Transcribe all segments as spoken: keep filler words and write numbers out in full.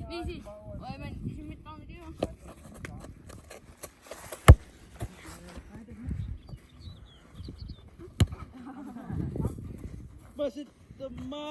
Visi, oiman simittarnikiu. Masit tamma.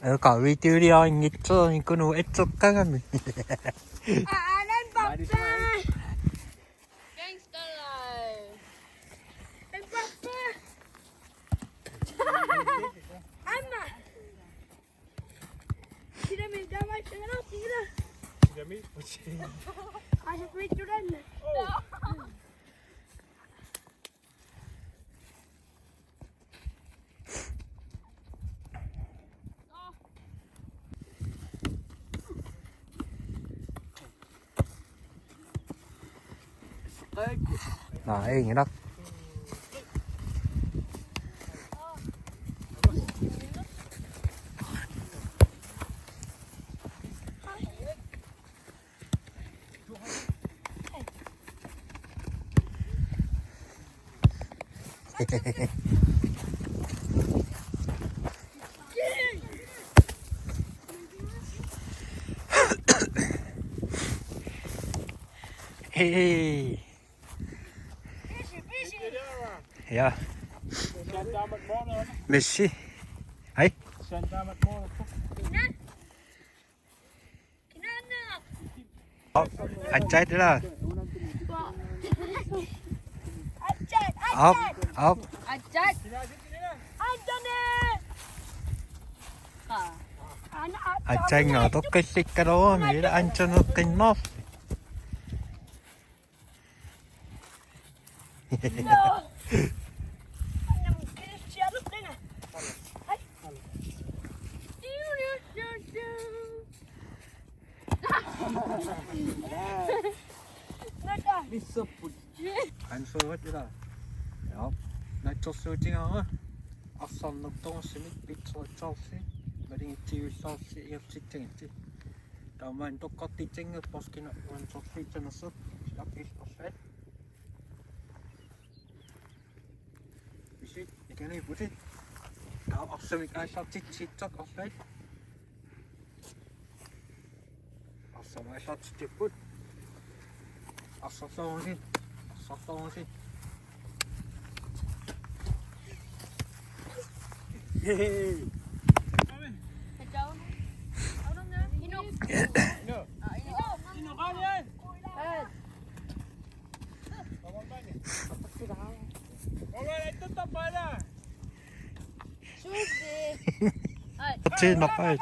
Eka videoliarinngitsoornikunu etsoqqagami. Alan pappa. Gangster life. Pappa. Amma. Sina min dama sina sina. Sina min puchi. Aja kuitu dan. Oh. Naa, inginak. Hey. Ja. Messi. Hej. Op. Atsait, eller? Op, op. Atsat. Atsat. Atsat, nga, tokkallikkaluarami, ila anchaneqqinnerlu. Missapput. Ansorat ila. Ja. Naatsorsuutigaara. Arsarnertorsimik pitsoritsaarsi. Malingitsivilluarsi igertitsagitsi. Taamaammat tokkartitsinngippoq kina uansorsiitsanersoq. Lapis orsaat. Isit, ikani putit. Taa arsamik aallartitsitsoq orsaat. Arsama aallartitsipput. Arsarluarusi. Arsarluarusi. Yay! Atsi, nappai.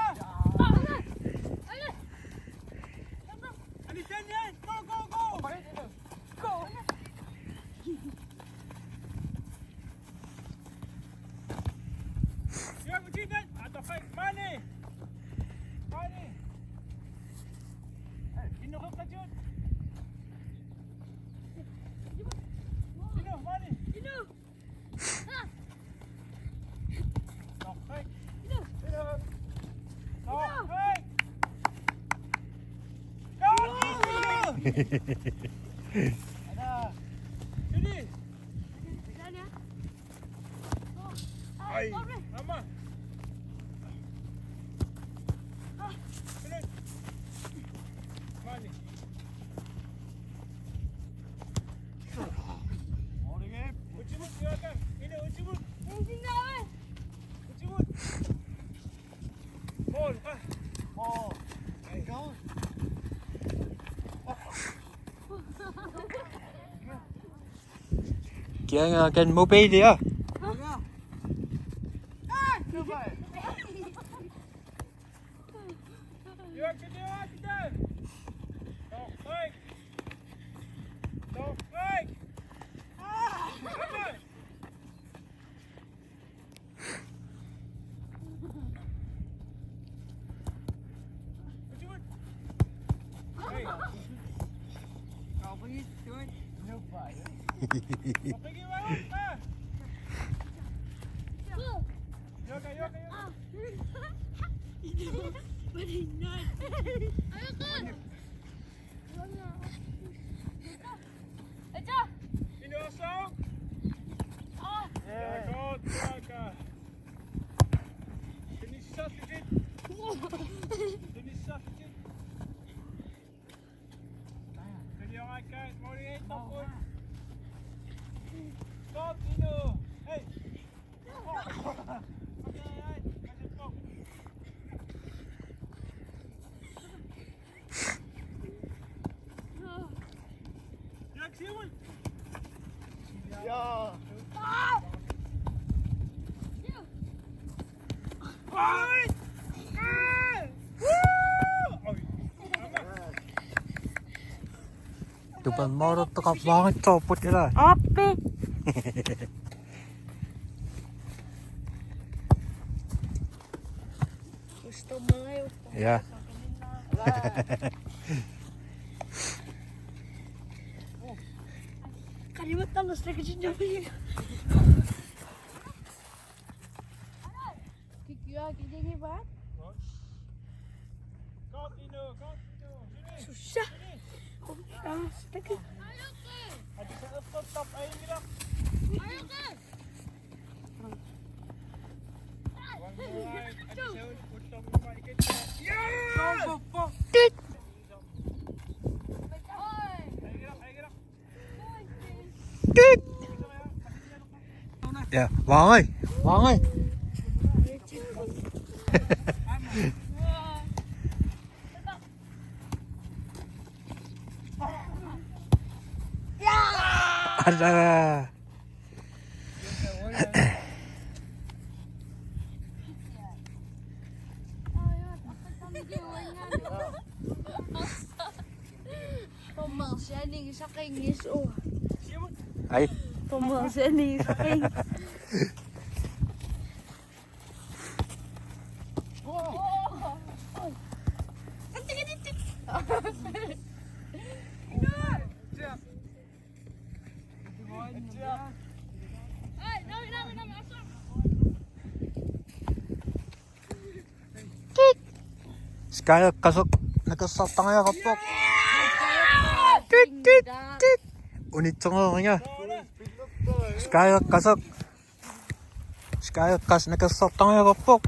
Ai, ama. Mani. Utimut, silakan. Ini utimut. Utimut. Mål. Ah. Mål. Ai. Kianga kan mobil, ja. Jørgen, Jørgen! Torrik! Torrik! Ah! Kom on! Hey! Go, please, do it. No fire. Go, Piggy, run up, man! Yoga, yoga, yoga. But he's not. Inoso! Yeah. Good, Bianca. Finish shot, Fidget. Finish shot, Fidget. Finish your right, guys. Morning, eight, top boy. Stop, Ino. Hey. Tupan maaruttoqarpaaritsoopput ila. Aappi. Ja. Qalimattarnersoq nakajinnaviga. Kikiuakilingivaat. Sussa. Qumsaastak. Tit. Tit. Ja, vaangai. Vaangai. Ala. Tommersianigisaqinngis-, uu. Ai. Tommersianigisaqing-. Kik. Sky eqqasoq nakersartariaqarpoq. Tit, tit, tit. Unitsereeriga. Sky eqqasoq. Sky eqqasoq nakersartariaqarpoq.